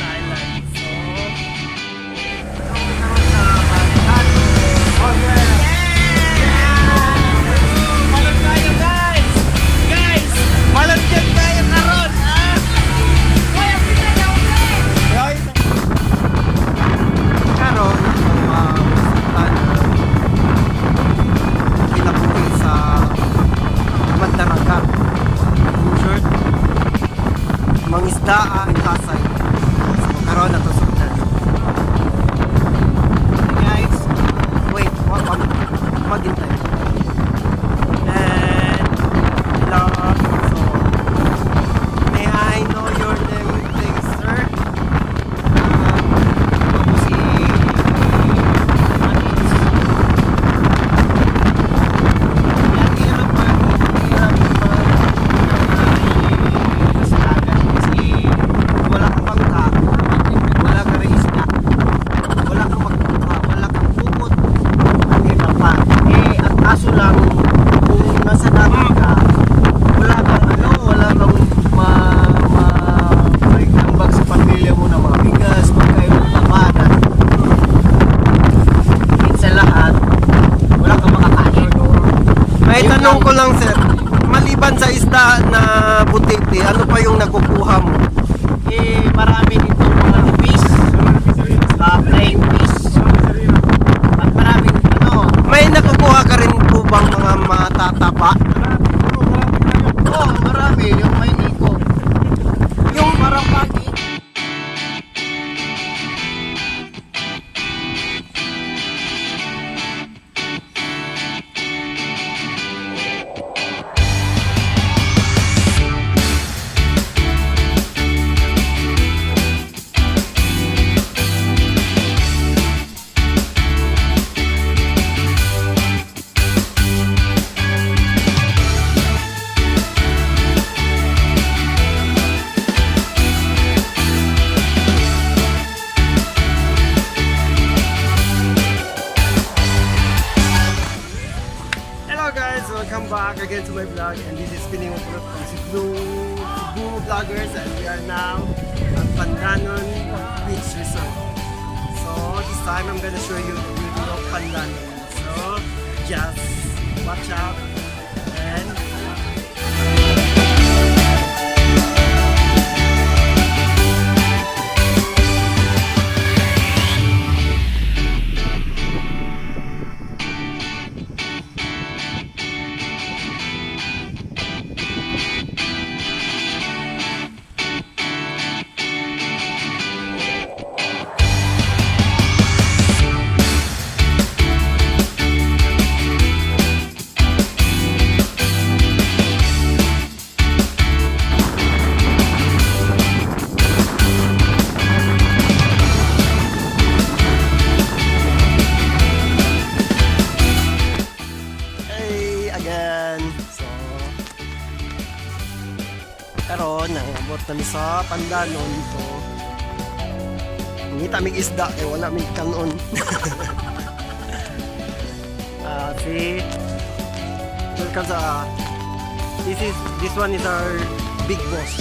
Island. So, sa Pandanon. Oh, yeah! Malon kayo, guys! Guys! Malon dyan kayo karon! Ah! Ay! Karon, uh, kinabuhi sa Mandaragat. In short, mangisda ang Pasay. So, karon na to sugdan. Guys, wait, wag maghintay. And hello. So, may I know your name, please, sir? Ako si Manits. Ang hirap mag sa dagat kasi wala kang bangka, wala kang rin isda, wala kang magkuha, wala kang pukot, iba pa. Eh, ang kaso lang, kung nasa dagat ka, wala kang ano, wala kang ma, ma, may ambag sa pamilya mo na mga bigas, pagkain ng labanan. Higit sa lahat, wala kang makakain. May Yun tanong lang. ko lang, sir, maliban sa isda na butete, ano pa yung nakukuha mo? Eh, marami dito mga lupis, flying fish, at maraming ano, May nakukuha ka rin po bang mga matataba? Oh, marami, yung may iko. Yung Parang pagi. Hello guys! Welcome back again to my vlog, and this is Pining Upulot from Cebu, Cebu Vloggers, and we are now at Pandanon Beach Resort. So this time I'm gonna show you the beauty of Pandanon. So just watch out and hey again. So karon nangabot nami sa Pandanon, so ngita mig isda kay wala mig kanon. Ah, si welcome sa this one is our big boss.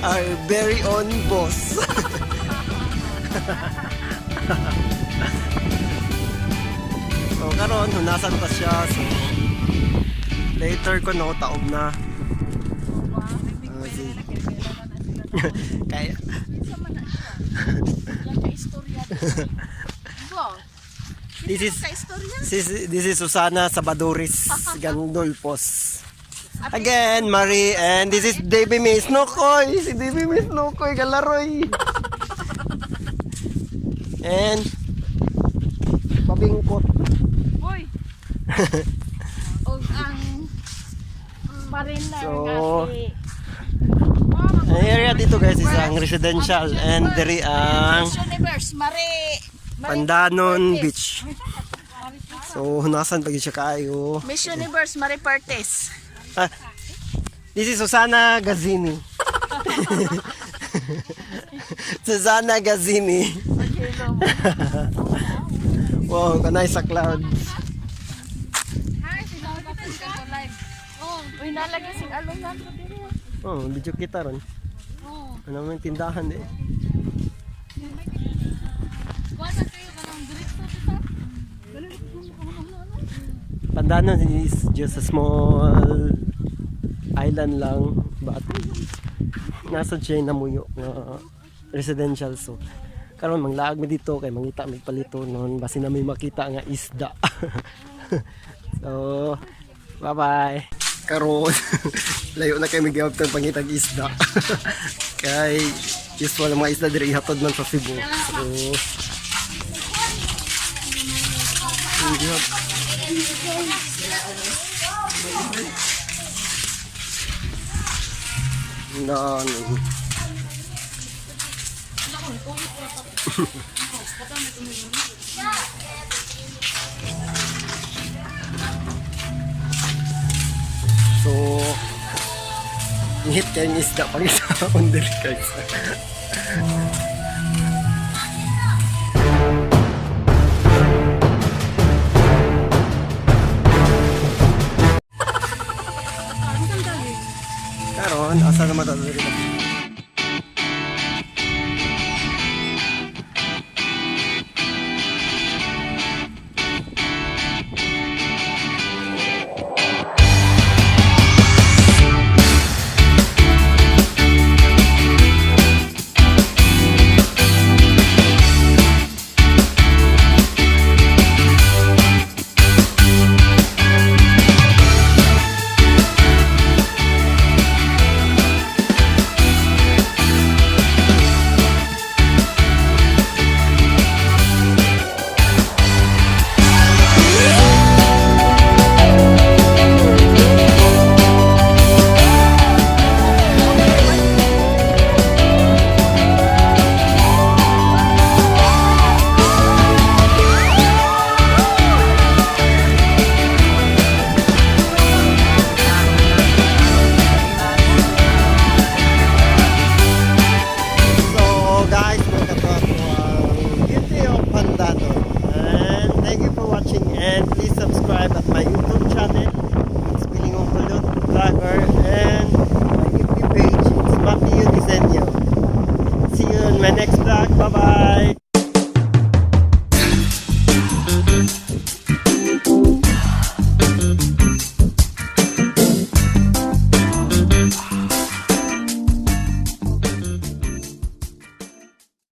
Our very own boss. So karon hunasan pa siya, so later ko no taob na. Ah, kaya this is Susana Sabadoris Gandolfos. Again, Marie, and this is Davey Miss Nokoy. Si Davey Miss Nokoy, galaroy. And Pabingkot. Uy. Og ang mariner So, nga si Ang area dito guys is ang residential and diri ang Miss Universe Mari Pandanon Beach. So, hunasan pag siya kaayo. Miss Universe Mari Partes. Ah, this is Susana Gazzini. Susana Gazzini. Wow, kanay sa clouds. Hi, live. Oh, uy nalagi sing alungan ko diri. Oh, video kita ron. Ano man tindahan eh. Kuha kayo kanang diretso kita. Pandanon is just a small island lang, but nasa siya namuyo nga residential. So karon manglaag mi dito kay mangita mi palito noon, basin na may makita nga isda. So bye bye. Karon layo na kay mi giabtan pangitag isda kay usual ang mga isda diri ihatod man sa Cebu. So no, no. So, hit kayong isda pag isa on diri, guys. Karon, asa naman tayo diri?